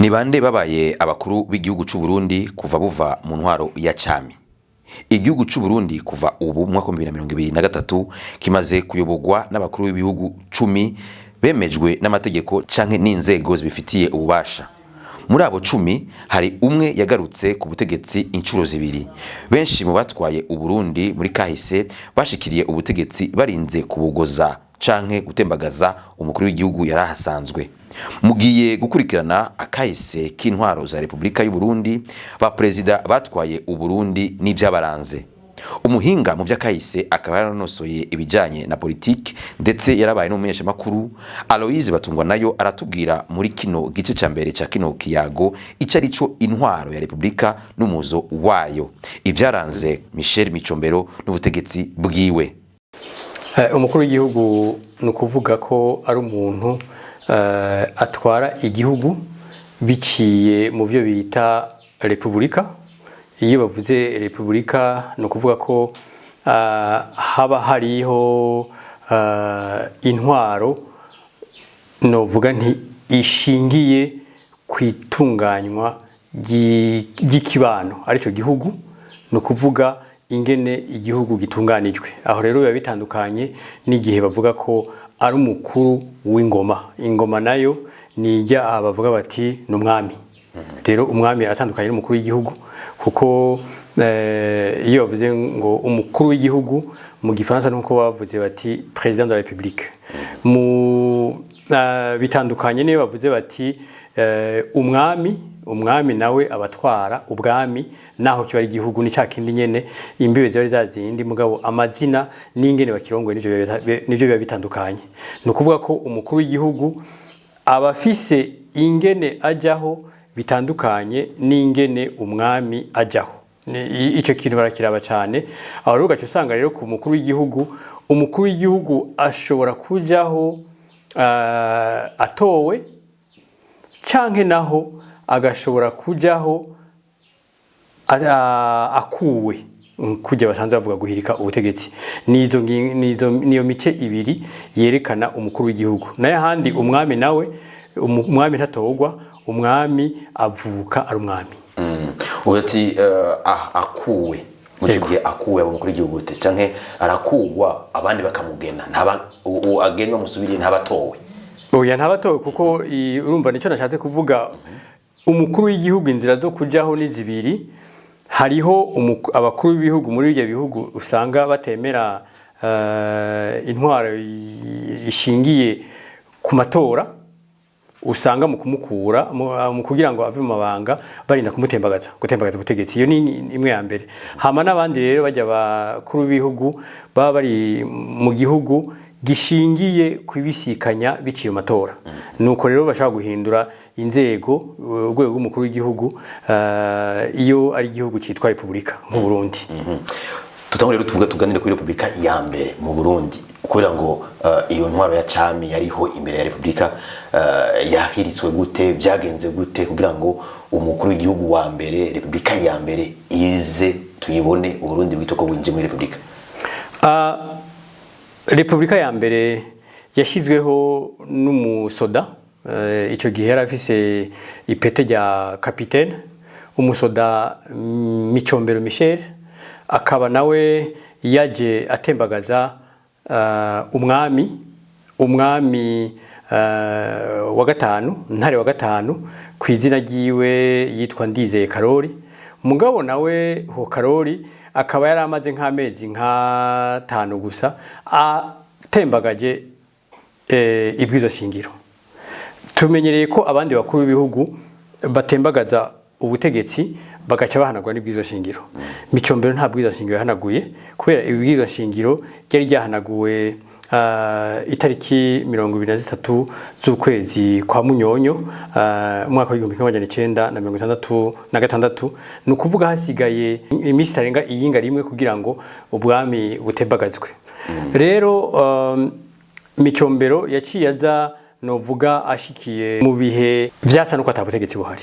Ni bande babaye abakuru b'igihugu c'u Burundi kuva buva mu ntwaro ya cami? Igihugu c'u Burundi kuva ubu mu mwaka wa 2023 kimaze kuyoborwa n'abakuru b'ibihugu 10 bemejwe n'amategeko canke n'inzego zibifitiye ububasha. Muri abo 10 hari umwe yagarutse ku butegetsi inshuro zibiri. Benshi mu batwaye Uburundi muri kahise bashikiriye ubutegetsi barinze kubugoza canke gutembagaza umukuru w'igihugu yari ahasanzwe. Mugiye gukurikirana akahise k'intwaro za Repubulika y'u Burundi, ba perezida batwaye Uburundi n'ivyabaranze. Umuhinga mu vy'akahise akaba yaranonosoye ibijanye na politiki, ndetse yarabaye n'umumenyeshamakuru, Aloise Batungwa nayo aratubwira muri kino gice ca mbere ca kino kiyago ico ari co intwaro ya Repubulika n'umuzo wayo, ivyaranze Michel Micombero n'ubutegetsi bwiwe. Umukuru w'igihugu ni ukuvuga ko ari umuntu atwara igihugu biciye mu byo bita repubulika. Iyo bavuze repubulika, ni ukuvuga ko haba hariho intwaro, novuga nti ishingiye ku itunganywa ry'ikibano aricyo gihugu, ni ukuvuga ingene igihugu gitunganijwe. Aho rero biba bitandukanye n'igihe bavuga ko ari umukuru w'ingoma. Ingoma nayo ni ijya bavuga bati ni umwami. Rero umwami aratandukanye n'umukuru w'igihugu, kuko iyo bavuze ngo umukuru w'igihugu mu Gifaransa, nuko bavuze bati président de la République. Mu bitandukanye niyo bavuze bati umwami. Umwami nawe abatwara ubwami, naho kiba ari igihugu ni cya kindi nyene, imbibe ziba ari za zindi, mugabo amazina n'ingene bakirongoye nivyo biba bitandukanye. Ni ukuvuga ko umukuru w'igihugu aba afise ingene ajaho bitandukanye n'ingene umwami ajaho. Ico kintu barakiraba cyane. Aho rero ugaca usanga rero ku mukuru w'igihugu, umukuru w'igihugu ashobora kujaho atowe, canke naho agashobora kujaho akuwe, kujya basanzwe bavuga guhirika ubutegetsi. Nizo nizo niyo mice ibiri yerekana umukuru w'igihugu. Nayo ahandi umwami nawe, umwami ntatogwa, umwami avuka ari umwami. Uti akuwe muri icyo gihe, akuwe aba umukuru w'igihugu gute? Canke arakugwa abandi bakamugena, ntaba uwo agenwa musubiriye ntabatowe? Oya, ntabatowe, kuko urumva nicyo nashatse kuvuga. Umukuru w'igihugu, inzira zo kujaho ni zibiri. Hariho abakuru b'ibihugu muri ibyo bihugu usanga batemera intwaro ishingiye ku matora, usanga mu kumukura mu kugira ngo ave mu mabanga barinda kumutembagaza, gutembagaza ubutegetsi. Iyo ni imwe ya mbere. Hama n'abandi rero bajya bakuru b'ibihugu baba bari mu gihugu gishingiye kubisikanya biciye mu matora, nuko rero bashaka guhindura inzego, urwego rw'umukuru w'igihugu, iyo ari igihugu cyitwa repubulika nk'u Burundi. Tutangure rero tuvuge, tuganire kuri Repubulika ya mbere mu Burundi, kubera ngo iyo ntwaro ya cami yariho imbere ya Repubulika yahiritswe gute? Byagenze gute kugira ngo umukuru w'igihugu wa mbere, Repubulika ya mbere ize tuyibone, Uburundi bwitwa ko bwinjiye muri Repubulika? Repubulika ya mbere yashyizweho n'umusoda, icyo gihe yari afise ipete rya kapitene, umusoda Micombero Michel, akaba nawe yaje atembagaza umwami wa gatanu, Ntare wa gatanu, ku izina ryiwe yitwa Ndizeye Karori. Mugabo nawe ho Karori akaba yari amaze nk'amezi nk'atanu gusa atembagaje ibwizo shingiro. Tumenyereye ko abandi bakuru b'ibihugu batembagaza ubutegetsi bagaca bahanagura n'ibwizo shingiro. Micombero nta bwizo shingiro yahanaguye, kubera ibwizo shingiro ryari ryahanaguwe itariki 23 z'ukwezi kwa Munyonyo, umwaka w'1966. Ni ukuvuga hasigaye iminsi itarenga iyinga rimwe kugira ngo ubwami butembagazwe. Rero Micombero yaciye aza, novuga ashikiye mu bihe vyasa nuko atabutegetsi buhari,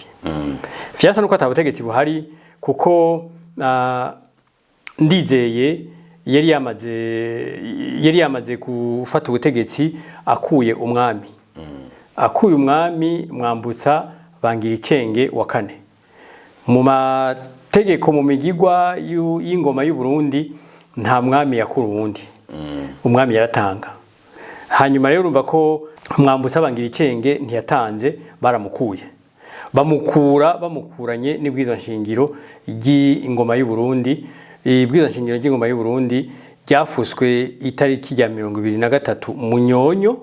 vyasa nuko atabutegetsi buhari, kuko Ndizeye yari yamaze gufata ubutegetsi akuye umwami Mwambutsa. Bangiricenge wa kane. Mu mategeko, mu migigwa y'ingoma y'u Burundi, nta mwami yakura uwundi, umwami yaratanga. Hanyuma rero urumva ko Mwambutsa Bangiricenge ntiyatanze, baramukuye, bamukura bamukuranye n'ibwirizwa nshingiro ry'ingoma y'u Burundi. Ibwirizwa nshingiro ry'ingoma y'u Burundi ryafuswe itariki ya 23 Munyonyo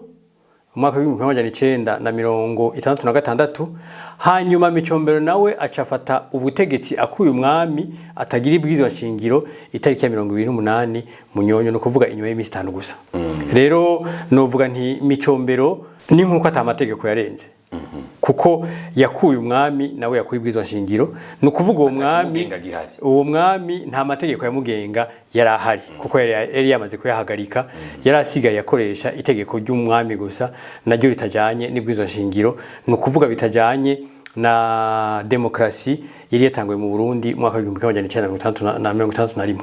umwaka w'1966. Hanyuma Micombero nawe acafata ubutegetsi akuye umwami atagira ibwirizwa nshingiro itariki ya 28 Munyonyo, no kuvuga inyuma y'imisi 5 gusa. Rero novuga nti Micombero ni nkuko ata mategeko yarenze, kuko yakuye umwami, nawe yakuye ibwirizwa nshingiro. Ni ukuvuga uwo mwami, uwo mwami nta mategeko yamugenga yari ahari, kuko yari yamaze kuyahagarika. Yari asigaye akoresha itegeko ry'umwami gusa, naryo ritajyanye n'ibwirizwa nshingiro, ni ukuvuga bitajyanye na demokarasi yari yatanguye mu Burundi mu mwaka w'1961.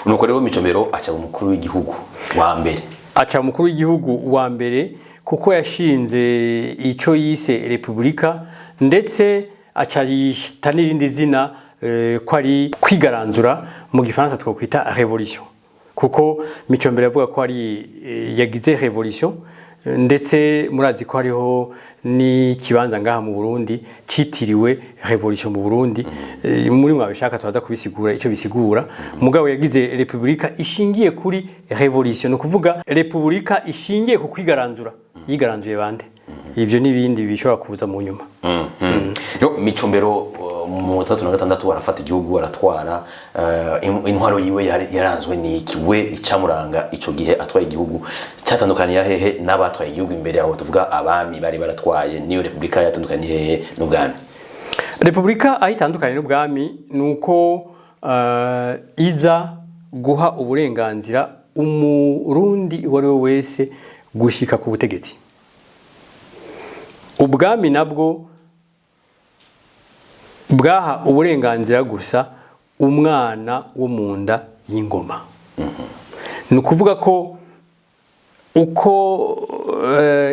Nuko rero Micombero aca umukuru w'igihugu wa mbere. Aca umukuru w'igihugu wa mbere kuko yashinze icyo yise repubulika, ndetse aca yita n'irindi zina ko ari kwigaranzura, mu gifaransa twakwita révolution, kuko Micombero yavuga ko ari yagize révolution. Ndetse murazi ko hariho n'ikibanza ngaha mu Burundi citiriwe révolution mu Burundi. Muri mwabishaka twaza kubisigura icyo bisigura. Mugabo yagize repubulika ishingiye kuri révolution, no kuvuga repubulika ishingiye ku kwigaranzura. Yigaranzuye bande? Ivyo n'ibindi bishobora kuza mu nyuma. Yo Micombero mu 66 arafata igihugu, aratwara. Intwaro yiwe yaranzwe n'iki? We icamuranga ico gihe atwaye igihugu cyatandukaniye hehe n'abatwaye igihugu imbere aho, tuvuga abami bari baratwaye? Niyo repubulika yatandukaniye hehe n'ubwami? Repubulika aho itandukanye n'ubwami ni uko iza guha uburenganzira umurundi uwo ari we wese gushika ku butegetsi. Ubwami nabwo bwaha uburenganzira gusa umwana wo mu nda y'ingoma. Ni ukuvuga ko uko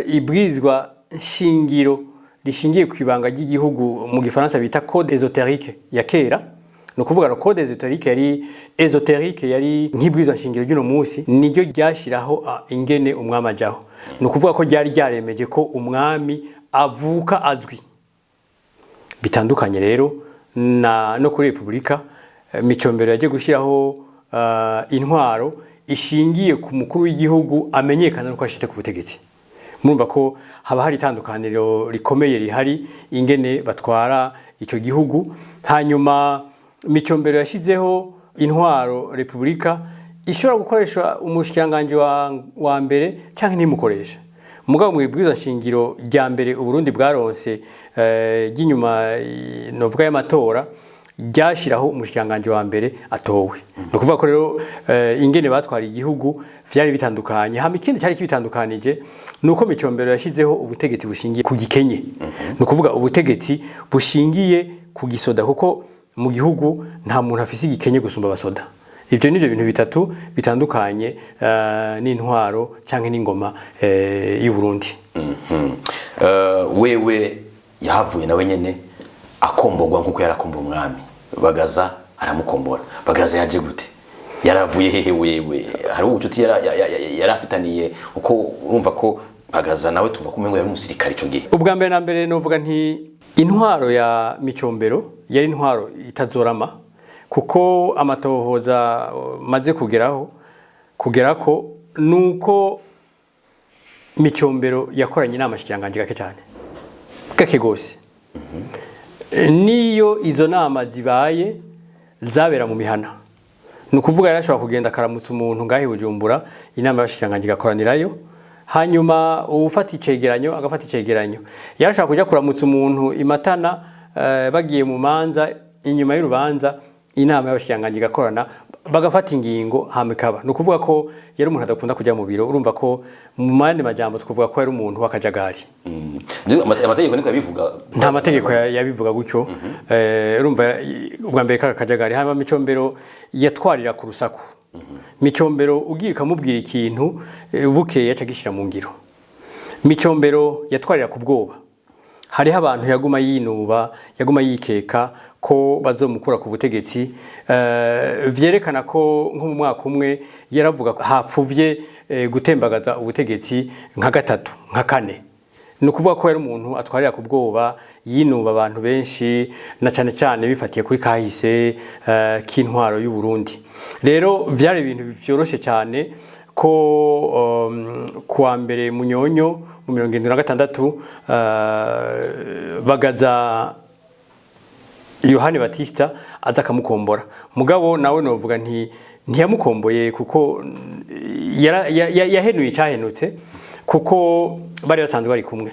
ibwirizwa nshingiro rishingiye ku ibanga ry'igihugu, mu gifaransa bita code ésotérique ya kera, ni ukuvuga ngo code ésotérique yari ésotérique, yari nk'ibwirizwa nshingiro ry'uno munsi, niryo ryashyiraho ingene umwami ajyaho. Ni ukuvuga ko ryari ryaremeje ko umwami avuka azwi. Bitandukanye rero na no kuri repubulika. Micombero yagiye gushyiraho intwaro ishingiye ku mukuru w'igihugu amenyekana nuko ashitse ku butegetsi. Murumva ko haba hari itandukaniro rikomeye rihari ingene batwara ico gihugu. Hanyuma Micombero yashyizeho intwaro repubulika ishobora gukoresha umushikiranganji wa mbere canke ntimukoresha. Mugabo mu ibwirizwa shingiro rya mbere Uburundi bwaronse, ry'inyuma novuga y'amatora, ryashyiraho umushikiranganji wa mbere atowe. Ni ukuvuga ko rero ingene batwara igihugu vyari bitandukanye. Hama ikindi cyari kibitandukanije ni uko Micombero yashyizeho ubutegetsi bushingiye ku gikenye, ni ukuvuga ubutegetsi bushingiye ku gisoda, kuko mu gihugu nta muntu afise igikenye gusumba abasoda. Ibyo nivyo bintu bitatu bitandukanye n'intwaro canke n'ingoma y'u Burundi. Wewe yahavuye nawe nyene akomborwa nkuko yarakomba umwami Bagaza, aramukombora. Bagaza yaje gute? Yaravuye hehe? Wewe hari ubucuti yarafitaniye? Uko urumva ko Bagaza nawe tumva ko umengo yari umusirikare ico gihe. Ubwa mbere na mbere novuga nti intwaro ya Micombero yari intwaro itazorama, kuko amatohoza maze kugeraho kugerako nuko Micombero yakoranye inama shikiranganje gake cyane, gake gose. Niyo izo nama zibaye zabera mu mihana, ni ukuvuga yarashobora kugenda akaramutsa umuntu ngahe Bujumbura, inama y'abashikiranganje igakoranirayo, hanyuma uwufata icegeranyo agafata icegeranyo. Yarashobora kuja kuramutsa umuntu imatana, bagiye mu manza, inyuma y'urubanza inama y'abashikiranganje igakorana, bagafata ingingo, hama ikaba. Ni ukuvuga ko yari umuntu adakunda kuja mu biro. Urumva ko mu yandi majambo twavuga ko yari umuntu w'akajagari. Amategeko niko yabivuga? Nta mategeko yabivuga gutyo. Urumva ubwa mbere kaka kajagari. Hanyuma Micombero yatwarira ku rusaku. Micombero ugiye ukamubwira ikintu, bukeye yaca agishyira mu ngiro. Micombero yatwarira ku bwoba. Hariho abantu yaguma yinuba, yaguma yikeka ko bazomukura ku butegetsi. Vyerekana ko nko mu mwaka umwe yaravuga ko hapfuvye gutembagaza ubutegetsi nka gatatu, nka kane. Ni ukuvuga ko yari umuntu atwarira ku bwoba, yinuba abantu benshi, na cyane cyane bifatiye kuri kahise k'intwaro y'u Burundi. Rero vyari ibintu vyoroshe cyane ko kuwa mbere Munyonyo mu 76, Bagaza Yohani Batista aza akamukombora. Mugabo nawe novuga nti ntiyamukomboye, kuko yahenuye icyahenutse, kuko bari basanzwe bari kumwe.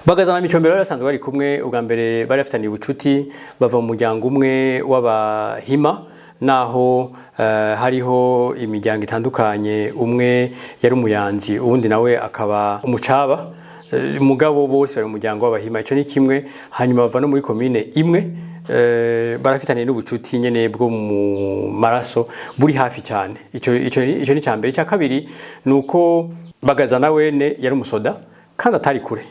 Bagaza na Micombero bari basanzwe bari kumwe. Ubwa mbere bari bafitaniye ubucuti, bava mu muryango umwe w'Abahima, naho hariho imiryango itandukanye: umwe yari Umuyanzi, uwundi nawe akaba Umucaba. Mugabo bose bari mu muryango w'Abahima, ico ni kimwe. Hanyuma bava no muri komine imwe. Barafitaniye n'ubucuti nyene bwo mu maraso buri hafi cyane. Ico ni cyambere. Icya kabiri nuko Bagaza na wene yari umusoda kandi atari kure.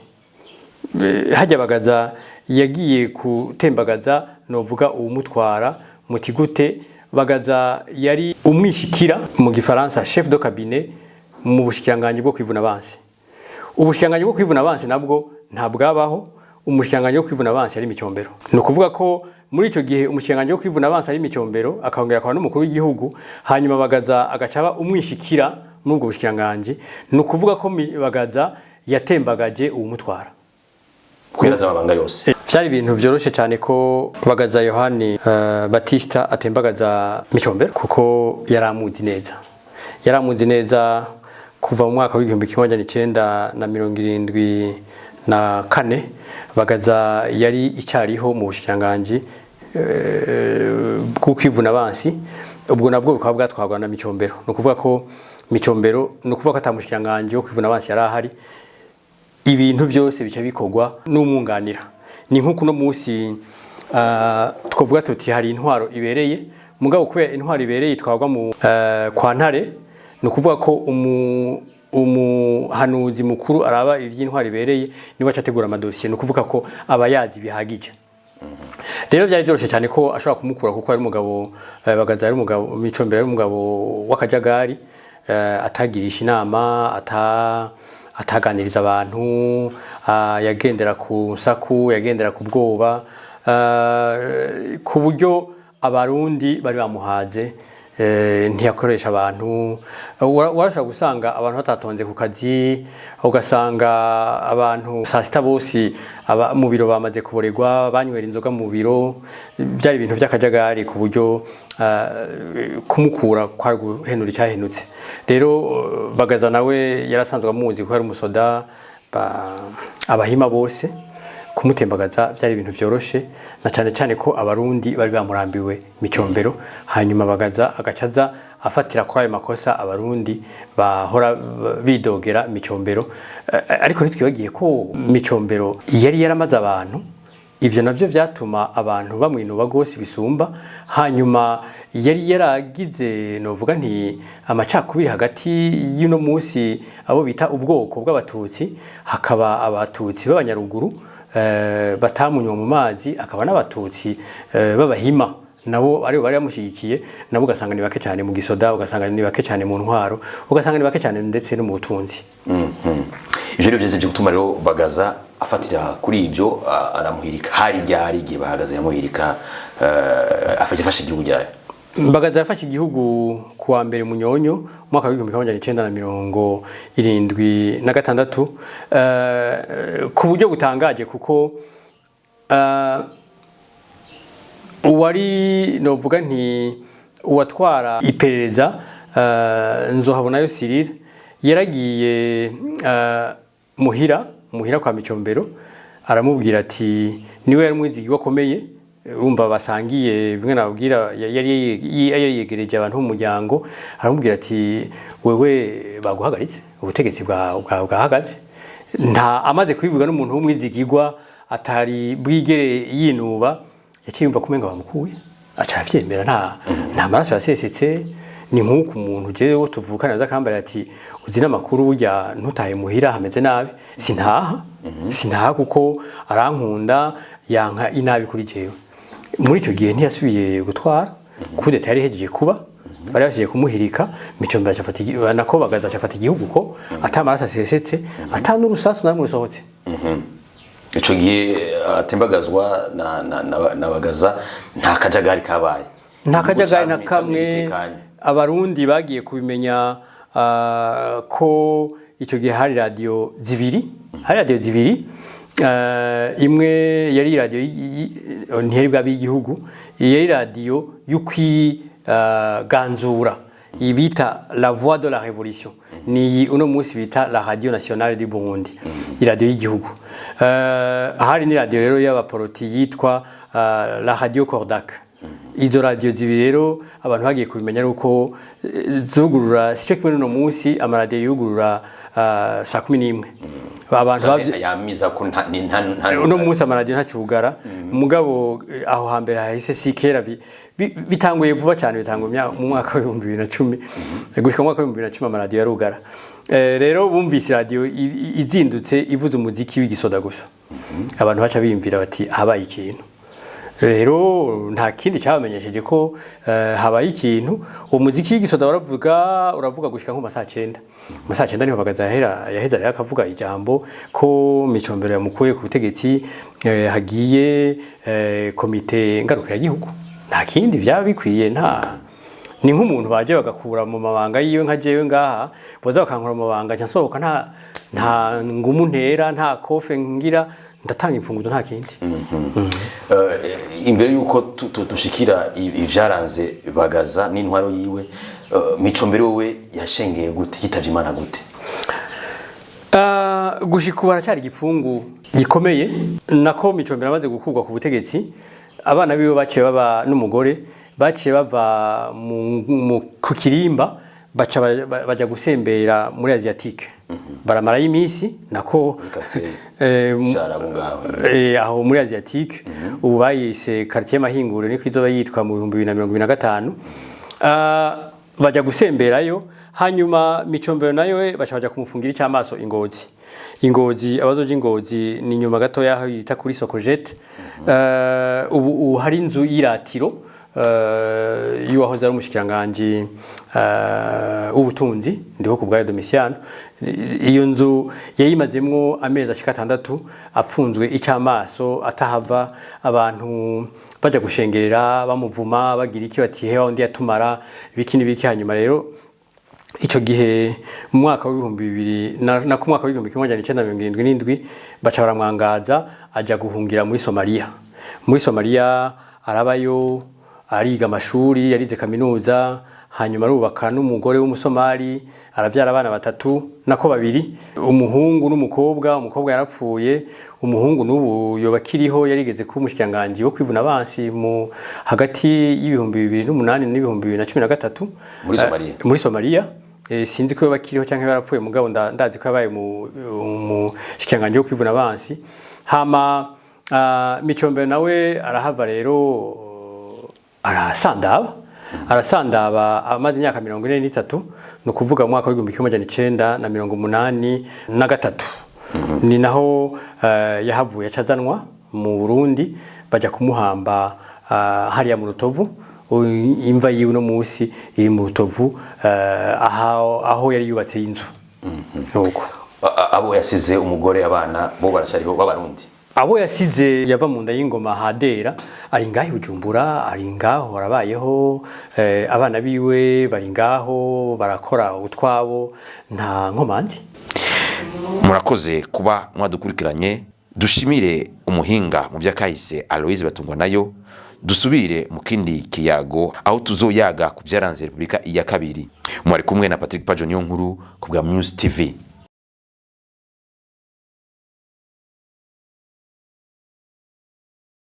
Hajya Bagaza yagiye gutembagaza, novuga uwumutwara muti gute? Bagaza yari umwishikira, mu gifaransa chef de cabinet, mu bushikiranganji bwo kwivuna abansi. Ubushikiranganji bwo kwivuna abansi nabwo ntabwabaho, umushikiranganji wo kwivuna abansi yari Micombero. Ni ukuvuga ko muri ico gihe umushikiranganji wo kwivuna abansi ari Micombero, akongera akaba n'umukuru w'igihugu, hanyuma Bagaza agacaba umwishikira muri ubwo bushikiranganji. Ni ukuvuga ko Bagaza yatembagaje uwumutwara. Kweraza amabanga yose. Vyari ibintu vyoroshe cyane ko Bagaza Yohani Batista atembagaza Micombero, kuko yaramuzi neza. Yaramuzi neza kuva mu mwaka w'1974. Bagaza yari icyariho mu bushikiranganji bwo kwivuna abansi, ubwo nabwo bukaba bwatwarwa na Micombero. Ni ukuvuga ko Micombero, ni ukuvuga ko atamushikiranganji wo kwivuna abansi yari ahari, ibintu byose bica bikorwa n'umwunganira. Ni nk'uko uno munsi twavuga tuti hari intwaro ibereye, mugabo kubera intwaro ibereye itwarwa mu kwa Ntare, ni ukuvuga ko umuhanuzi mukuru araba ivy'intwaro ibereye niwe aca ategura amadosiye. Ni ukuvuga ko aba yazi bihagije. Rero byari byoroshye cyane ko ashobora kumukura, kuko ari umugabo, Bagaza ari umugabo, Micombero ari umugabo w'akajagari, atagirisha inama, ataganiriza abantu, yagendera ku nsaku, yagendera ku bwoba, ku buryo Abarundi bari bamuhaze. Ntiyakoresha abantu. Warashobora gusanga abantu batatonze ku kazi, ugasanga abantu saa sita bose mu biro bamaze kuboregwa, banywera inzoga mu biro. Byari ibintu by'akajagari, ku buryo kumukura kwari guhenura icyahenutse. Rero Bagaza nawe yarasanzwe amuzi ko yari umusoda, Abahima bose. Kumutembagaza byari ibintu vyoroshe, na cyane cyane ko Abarundi bari bamurambiwe Micombero. Hanyuma Bagaza agacaza afatira kuri ayo makosa Abarundi bahora bidogera Micombero. Ariko ntitwibagiye ko Micombero yari yaramaze abantu. Ivyo navyo vyatuma abantu bamwinuba gose bisumba. Hanyuma yari yaragize, novuga nti, amacakubiri hagati y'uno munsi abo bita ubwoko bw'Abatutsi, hakaba Abatutsi b'Abanyaruguru batamunywa mu mazi, akaba n'Abatutsi b'Abahima nabo aribo bari bamushyigikiye. Nabo ugasanga ni bake cyane mu gisoda, ugasanga ni bake cyane mu ntwaro, ugasanga ni bake cyane ndetse no mu butunzi. Ivyo rero vyose byo gutuma rero Bagaza afatira kuri ibyo, aramuhirika. Hari ryari igihe bahagaze yamuhirika, afashe igihugu ryayo? Bagaza yafashe igihugu kuwa mbere Munyonyo umwaka w'1976, ku buryo butangaje, kuko uwari, novuga nti, uwatwara iperereza, Nzohabonayo Cyril, yaragiye muhira kwa Micombero, aramubwira ati, niwe yari umwizigirwa akomeye, urumva basangiye bimwe nababwira, yari yegereje abantu b'umuryango, aramubwira ati: "Wewe baguhagaritse, ubutegetsi bwahagaze." Nta amaze kubivuga n'umuntu w'umwizigirwa atari bwigere yinuba, yaciye yumva kumenga bamukuye, aca aravyemera. Nta maraso yasesetse. Ni nk'uko umuntu jewe tuvukana aza akambara ati: "Uzi n'amakuru? Burya ntutahe muhira, hameze nabi." Sintaha, sintaha kuko arankunda, yanka inabi kuri jewe. Muri icyo gihe ntiyasubiye gutwara. Coup d'état yari ihejeje kuba, bari basiye kumuhirika. Micombero acafata nako Bagaza acafata igihugu ko ata maraso asesetse, ata n'urusasu na rumwe rusohotse. Ico gihe atembagazwa na Bagaza, nta kajagari kabaye? Nta kajagari na Igihugu kamwe. gitekanye. Abarundi bagiye kubimenya ko icyo gihe hari radiyo zibiri, hari radiyo zibiri. Imwe yari radiyo ntiyari bwabe y'igihugu, yari radiyo y'ukwiganzura bita La Voix de la Révolution, ni uno munsi bita la Radio Nationale du Burundi, iradiyo y'igihugu. Hari ni radiyo rero y'abaporoti yitwa la Radio Cordac. Izo radiyo zibiri rero abantu bagiye kubimenya ari uko zugurura, sico kimwe n'uno munsi amaradiyo yugurura saa 11. Abantu Yamiza ko nta ni- nta nta Uno munsi amaradiyo ntacugara, mugabo aho hambere hahise si kera, bitanguye vuba cyane, bitanguye mu mwaka wa 2010 gushika mu mwaka wa 2010 amaradiyo yarugara. Rero bumvise radiyo izindutse ivuza umuziki w'igisoda gusa, abantu baca biyumvira bati: "Habaye ikintu." Rero nta kindi cyabamenyesheje ko habaye ikintu. Uwo muziki w'igisoda waravuga, uravuga gushika nko mu masaa 9. Mu masaa 9 niho Bagaza yahera, yaheza rero akavuga ijambo ko Micombero yamukuye ku butegetsi, hagiye komite ngarukiragihugu. Nta kindi byaba bikwiye, nta ni nk'umuntu baje bagakura mu mabanga yiwe, nka jewe ngaha boza bakankura mu mabanga, nca nsohoka, nta ngumu ntera, nta kofe ngira, ndatanga imfunguzo, nta kindi. Imbere yuko dushikira ivyaranze Bagaza n'intwaro yiwe, Micombero wewe yashengeye gute, yitavye Imana gute? Gushika ubu haracyari igipfungu gikomeye. Nako Micombero amaze gukurwa ku butegetsi, abana biwe baciye baba n'umugore baciye bava ku Kirimba, baca baja gusembera muri Asiatique, baramarayo iminsi nako. Quartier Vyarabo ngaho. Aho muri Asiatique, ubu bayise quartier Mahinguro, niko izoba yitwa mu 2025. Bajya gusemberayo, hanyuma Micombero nayo we baca baja kumufungira icyamaso Ingozi. Ingozi, abazoja Ingozi, ni nyuma gato yaho yita kuri Sokojete. Ubu hari inzu y'iratiro y'uwahoze ari umushikiranganji w'ubutunzi, ndiho ku bwayo Domitiano. Iyo nzu yayimazemwo amezi ashika 6 apfunzwe icyamaso, atahava, abantu baja gushengerera, bamuvuma, bagira iki, bati: "Hewa undi yatumara biki n'ibiki." Hanyuma rero ico gihe mu mwaka w'ibihumbi bibiri na ku mwaka wa 1977 baca baramwangaza, aja guhungira muri Somalia. Muri Somalia arabayo, ariga amashuri, yarize kaminuza, hanyuma arubaka n'umugore w'umusomali, aravyara abana batatu, nako babiri, umuhungu n'umukobwa. Umukobwa yarapfuye, umuhungu n'ubu yoba akiriho, yarigeze kuba umushikiranganji wo kwivuna abansi mu hagati y'2008 n'2013. Muri Somalia? Muri Somalia. Sinzi ko yoba akiriho cyangwa yarapfuye, mugabo ndazi ko yabaye mu mushikiranganji wo kwivuna abansi. Hama Micombero nawe arahava rero arasandaba, arasandaba amaze imyaka 43, ni ukuvuga mu mwaka wa 1983 ni naho yahavuye acazanwa mu Burundi, bajya kumuhamba hariya mu Rutovu. Imva yiwe uno munsi iri mu Rutovu, aho yari yubatse inzu. Nuko. Abo yasize, umugore, abana, bo baracariho b'Abarundi? Abo yasize yava mu nda y'ingoma hadera ari ngaho i Bujumbura, ari ngaho barabayeho, abana biwe bari ngaho barakora utwabo, nta nkomanzi. Murakoze kuba mwadukurikiranye. Dushimire umuhinga mu by'akahise Aloise Batungwa nayo. Dusubire mu kindi kiyago aho tuzoyaga ku byaranze Repubulika ya kabiri. Mwari kumwe na Patrick Pajo, niyo nkuru ku bwa News TV.